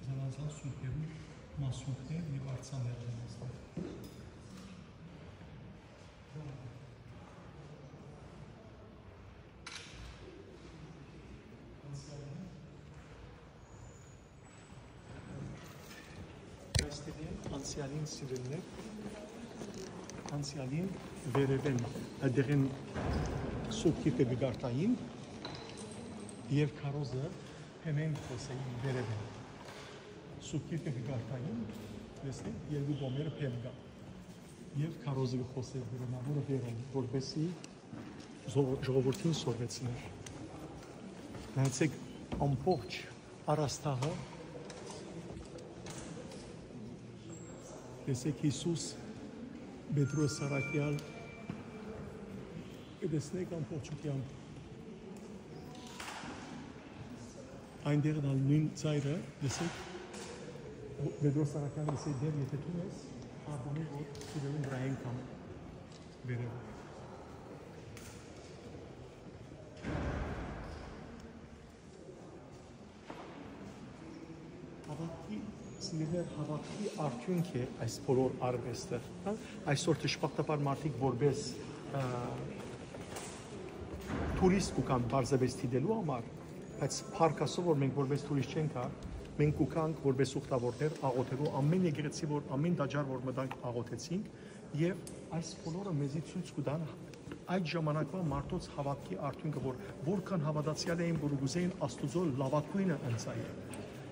Զանազան սուրբերու մասունքներ եւ արձաններ են այստեղ։ Այստեղ են անցեալին, սիրելիներ, Անցեալին վերեւէն, այդտեղէն Սուրբ Գիրքը կը կարդային, եւ քարոզը հեմէն կը խօսէին վերեւէն։ Սուրբ Գիրքը կը կարդային, տեսնենք, երկու կողմերը բեմ կայ։ Եւ քարոզը կը խօսէր վերնամուրը վերոն, որպեսզի ժողովուրդին սորվեցնէր։ Նայեցէք, ամբողջ առաստաղը, տեսեք, Յիսուս, Պետրոս, Սարակեալ, կը տեսնեք ամբողջութեամբ։ Այնտեղ ալ նոյն ծայրը, տեսեք, Պետրոս Սարակեալը կ'ըսէ, «Տէր, եթէ դուն ես, արտոնի որ սուրերուն վրայ են կամ վերեւը»։ Հաւատքի, սիրելիներ, հաւատքի արդիւնք է այս բոլոր արուեստը, հա։ Այսօր դժբախտաբար մարդիկ որպէս, ը, թուրիստ կու գան պարզապէս դիտելու համար, բայց փառք Աստուծոյ, որ մենք որպէս թուրիստ չենք գար, մենք կու գանք որպէս ուխտավորներ աղոթելու, ամէն եկեղեցի, որ, ամէն տաճար, որ մտանք, աղոթեցինք, եւ այս բոլորը մեզի ցոյց կու տան այդ ժամանակվա մարդոց հաւատքի արդիւնքը, որ որքան հաւատացեալ էին, որ կ'ուզէին Աստուծոյ լաւագոյնը ընծայել։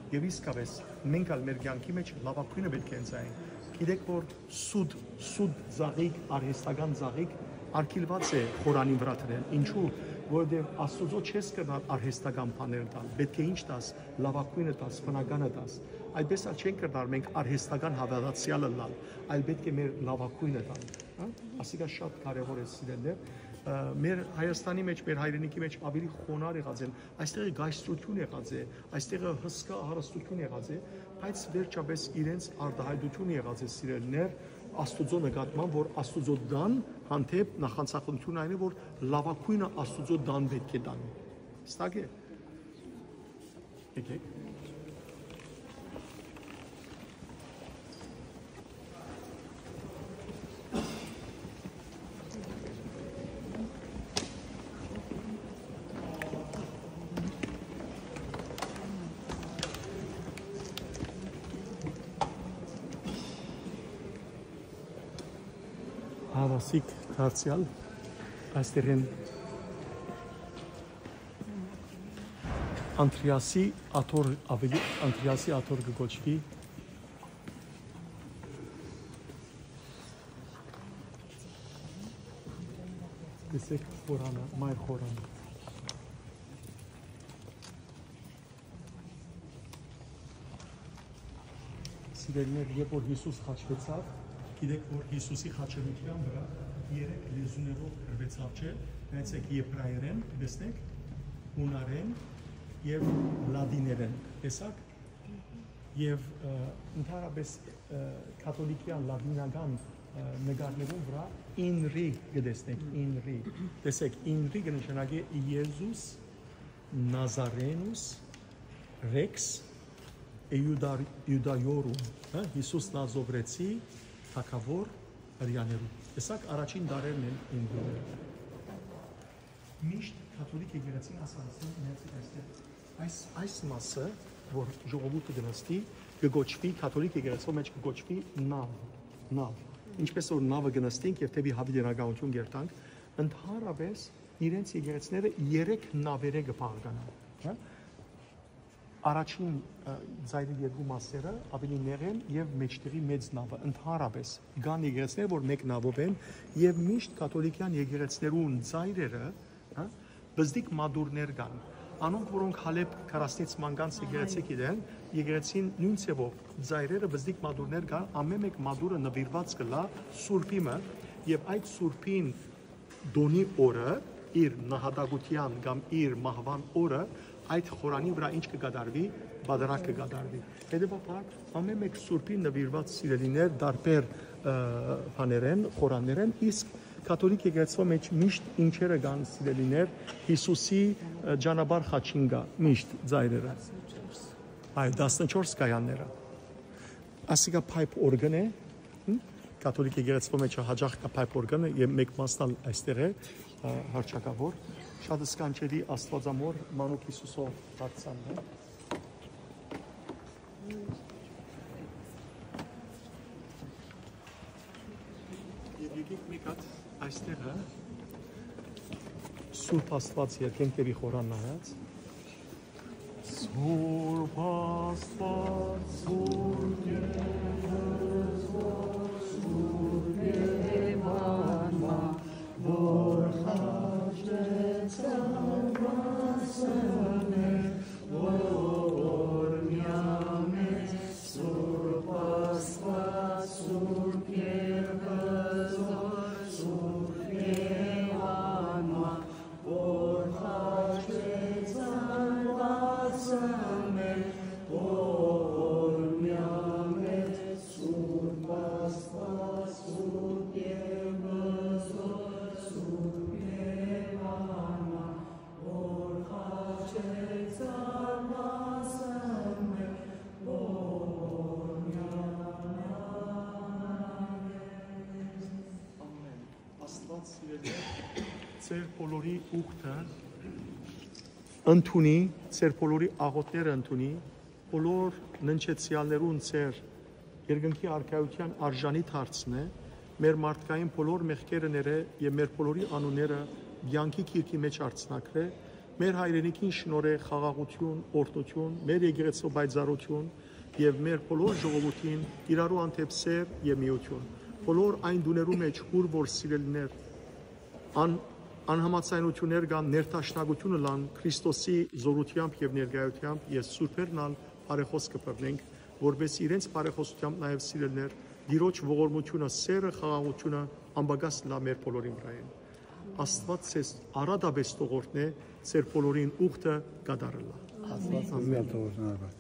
Եւ իսկապէս, մենք ալ մեր կեանքի մէջ լաւագոյնը պէտք է ընծայենք։ Գիտեք, որ սուտ, սուտ ծաղիկ, արհեստական ծաղիկ արգիլուած է խորանին վրայ դնել։ Ինչու՞, որովհետեւ Աստուծոյ չես կրնար արհեստական բաներ տալ, պէտք է ինչ տաս, լաւագոյնը տաս, բնականը տաս։ Այդպէս ալ չենք կրնար մենք արհեստական հաւատացեալ ըլլալ, այլ պէտք է մեր լաւագոյնը տալ, հա։ Ասիկա շատ կարեւոր է, սիրելիներ։ Ը, մեր Հայաստանի մէջ, մեր հայրենիքի մէջ աւելի խոնար եղած են, այստեղ կայսրութիւն եղած է, այստեղ հսկայ հարստութիւն եղած է, բայց վերջապէս իրենց արտայայտութիւնը եղած է, սիրելիներ, Աստուծոյ նկատմամբ, որ Աստուծոյ տան հանդէպ նախանձախնդրութիւնը այն է, որ լաւագոյնը Աստուծոյ տան պէտք է տան։ Հստակ է։ Եկեք։ Հաւասիկ դարձեալ, այստեղէն Անդրեասի աթոռ, աւելի Անդրեասի աթոռ կը կոչուի։ Տեսեք խորանը, մայր խորանը։ Սիրելիներ, երբ որ Յիսուս խաչվեցաւ, գիտեք, որ Յիսուսի խաչելիության վրայ երեք լեզուներով գրուեցաւ, չէ՞։ Նայեցեք, եբրայերէն, տեսնեք, յունարէն եւ լատիներէն, տեսա՞ք։ Եւ, ը, ընդհանրապէս, ը, կաթոլիկեան լատինական, ը, նկարներուն վրայ ինրի կը տեսնեք, ինրի։ Տեսեք, ինրի կը նշանակէ Յեզուս Նազարենուս Ռեքս Իուդա-, Իուդայորում, հա, Յիսուս Նազովրեցի թագաւոր հրեաներու։ Տեսակ, առաջին դարերն են ինքնուրույն։ Միշտ կաթոլիկ եկեղեցին ասացին, նայեցեք այստեղ, այս, այս մասը, որ ժողովուրդը կը նստի, կը կոչուի, կաթոլիկ եկեղեցու մէջ կը կոչուի նաւ, նաւ։ Ինչպես որ նավը կը նստենք եւ դէպի յաւիտենականութիւն կերտանք, ընդհանրապէս իրենց եկեղեցիները երեք նաւերէ կը բաղկանան, հա։ Առաջին, ը, ծայրի երկու մասերը աւելի նեղ են եւ մէջտեղի մեծ նավը, ընդհանրապէս կան եկեղեցիներ, որ մէկ նավով են, եւ միշտ կաթոլիկեան եկեղեցիներուն ծայրերը, հա, բզդիկ մատուրներ կան։ Անոնք, որոնք Հալեբ քառասնից մանկանց եկեղեցի գիտեն, եկեղեցին նոյն ձեւով, ծայրերը բզդիկ մատուրներ կան, ամէն մէկ մատուրը նուիրուած կ'ըլլայ սուրբի մը, եւ այդ սուրբին տօնի օրը, իր նահատակութեան կամ իր մահուան օրը, այդ խորանին վրայ ինչ կը կատարուի, պատարագ կը կատարուի։ Հետեւաբար, ամէն մէկ սուրբին նուիրուած, սիրելիներ, տարբեր, ը, բաներէն, խորաններէն, իսկ կաթոլիկ եկեղեցւոյ մէջ միշտ ինչերը կան, սիրելիներ, Յիսուսի, ը, ճանապարհ խաչին կայ, միշտ ծայրերը։ Այո, տասնչորս կայանները։ Ասիկա pipe organ է, հմ? Կաթոլիկ եկեղեցւոյ մէջ հաճախ կայ pipe organ-ը, եւ մէկ մասն ալ այստեղ է, ա, հռչակաւոր։ Շատ սքանչելի Աստուածամոր մանուկ Յիսուսով դարձան է։ Եվ եկեք Այստեղ, հա, Սուրբ Աստուած, երկենք դեպի խորան նայած։ Սուրբ Աստուած, Սուրբ Գերեզոր, Սուրբ Եվանա, որ խաչը ծալուած է, որ միամետ Սուրբ Աստուած, Սուրբ Գերեզոր, Սուրբ Եվանա, որ խաչը ծալուած է, որ միամետ Սուրբ Աստուած, Սուրբ Գերեզոր, Սուրբ Եվանա, որ խաչը ծալուած է, որ միամետ Ամեն։ Աստուած սիրելիներ, ձեր բոլորի ուխտը ընդունի, ձեր բոլորի աղօթքները ընդունի, բոլոր ննջեցեալներուն ձեր երկնքի արքայութեան արժանի դարձնէ, մեր մարդկային բոլոր մեղքերը ներէ եւ մեր բոլորի անունները կեանքի գիրքի մէջ արձանագրէ, մեր հայրենիքին շնորհէ խաղաղութիւն, օրհնութիւն, մեր եկեղեցու պայծառութիւն, եւ մեր բոլոր ժողովուրդին իրարու հանդէպ սէր եւ միութիւն։ Բոլոր այն տուներու մէջ, ուր որ սիրելիներ, ան-, անհամաձայնութիւններ կամ ներդաշնակութիւնը լան Քրիստոսի զօրութեամբ եւ ներկայութեամբ ես սուրբերն ալ բարեխօս կը բռնենք, որպէս իրենց բարեխօսութեամբ նաեւ սիրելիներ, Տիրոջ ողորմութիւնը, սէրը, խաղաղութիւնը անպակաս լա մեր բոլորին վրայեն։ Աստուած ձեզ առատապէս տողորտնէ, ձեր բոլորին ուխտը կատարելլա։ Աստուած ձեզ միան տողորտնէ։